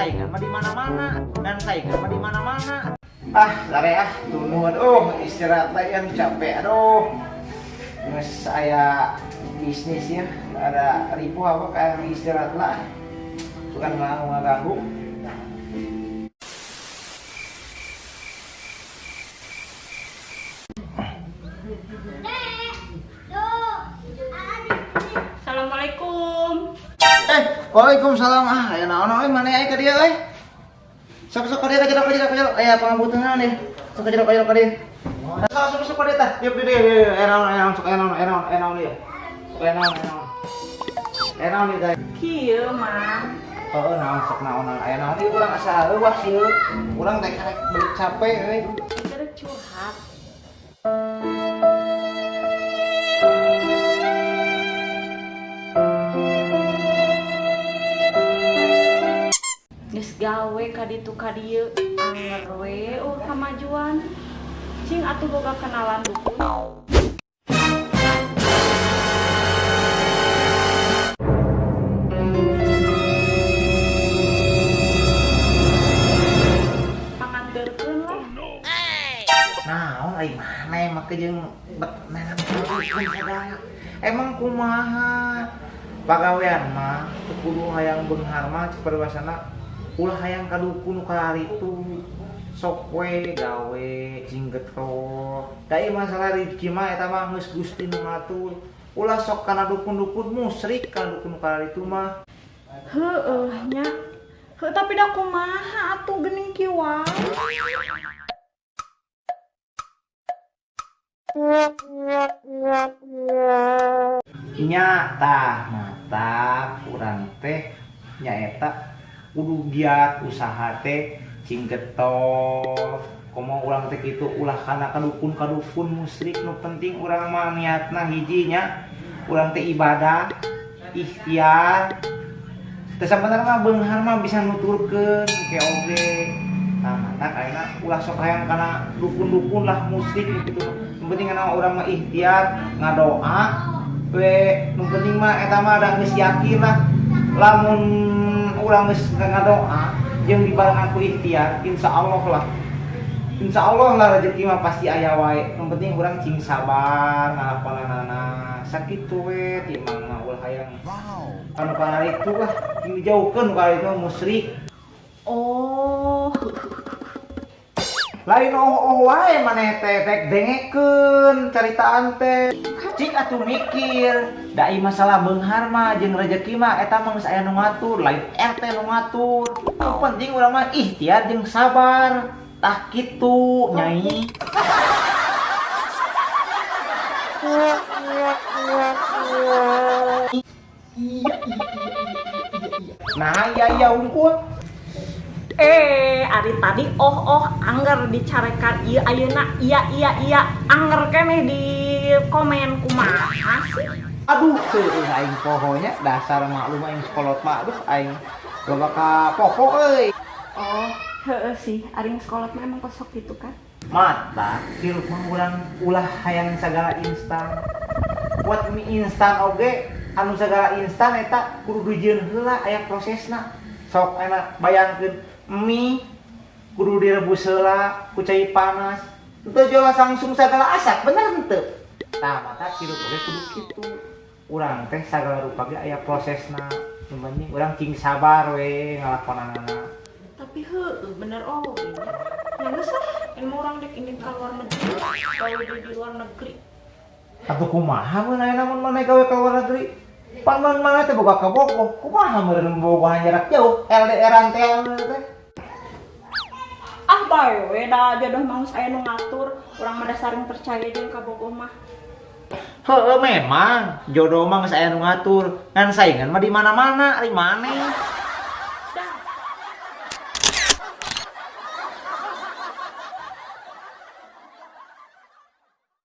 saingan mah di mana-mana, ngan saingan mah di mana-mana. Ah, sare ah, tunduh, aduh, istirahat lah yang capek, aduh. Geus saya bisnis ya, ada ribu apa kayak istirahat lah. Bukan mau ngaganggu. Assalamualaikum. Eh, waalaikumsalam. Ah, aya naon euy, maneh aya ka dieu euy? Sok sok ka dieu ka jero ka jero ka jero. Aya pangabutuhan deh. Sok ka jero ka jero ka dieu. Sok sok sok ka dieu tah. Dieu dieu dieu. Aya naon aya naon sok aya naon aya naon aya naon ieu. Sok aya naon aya naon. Aya naon ieu teh? Kieu, Mang. Heeh, naon sok naon naon aya naon ieu urang asa leuwah sieun. Urang teh karek beulit capek euy. Keur curhat. Geus gawe ka ditu ka dieu, anger we eueuh kamajuan. Cing atuh boga kenalan dukun. Panganterkeun lah. Naon ai maneh make jeung bet naon sagala. Emang kumaha? Pagawean mah teu kudu hayang beunghar mah cek paribasana ulah hayang ka dukun nu kararitu. Sok we gawe cing getro. Da ieu masalah rezeki mah eta mah geus Gusti nu ngatur. Ulah sok kana dukun-dukun musyrik kana dukun nu kararitu mah. Heueuh nya. Heuh tapi da kumaha atuh geuning kieu wae. Nya tah mata urang teh nyaeta kudu giat usaha teh cing getol. Komo urang teh kitu ulah kana kadukun-kadukun musyrik, nu penting urang mah niatna hiji nya urang teh ibadah ikhtiar teh sabenerna mah beunghar mah bisa nuturkeun ke oge. Tah mata kaena ulah sok hayang kana dukun-dukun lah musyrik gitu. Nu penting kana urang mah ikhtiar ngadoa we, nu penting mah eta mah da geus yakin lah lamun urang geus ngadoa jeung dibarengan ku ikhtiar, insyaallah lah, insyaallah lah rezeki mah pasti aya wae. Nu penting urang cing sabar ngalakonanana sakitu we ti mang mah ulah hayang anu kararitu lah, cing dijauhkeun kararitu musyrik. Oh. Lain oh-oh wae maneh teh rek dengekeun caritaan teh. Cik atuh mikir, da ieu masalah beunghar mah jeung rezeki mah eta mah geus aya nu ngatur, lain RT nu ngatur. Nu penting urang mah ikhtiar jeung sabar. Tah kitu, Nyai. Iya iya iya iya. Nah, iya iya unggul. Ari tadi oh oh angger dicarekan ieu ayeuna iya iya iya angger keneh di komen kumaha sih? Aduh, heueuh aing poho nya dasar maklum aing sekolot mah, aduh aing loba ka poho euy. Oh, heueuh sih, ari sekolot mah emang kosok gitu kan. Mata hirup mah urang ulah hayang sagala instan. Buat mie instan oge anu sagala instan eta kudu dijieun heula aya prosesna. Sok enak bayangkeun mie kudu direbus heula ku cai panas. Teu jelas langsung sagala asak, bener henteu? Tah mata hirup oge kudu kitu. Urang teh sagala rupa ge aya prosesna. Nu penting urang cing sabar we ngalakonanana. Tapi heueuh bener oge nya. Nya geus lah, ilmu urang dek ini ka luar negeri, gawe di luar negeri. Atuh kumaha mun aya namun maneh gawe ka luar negeri? Pan mun maneh teh boga kabogoh, kumaha meureun bobogohan jarak jauh, LDR-an teh teh. Ah bae we da jodoh mah geus aya nu ngatur, urang mah dasaring percaya jeung kabogoh mah. Heueuh memang, jodoh mah geus aya nu ngatur, ngan saingan mah di mana-mana, ari maneh.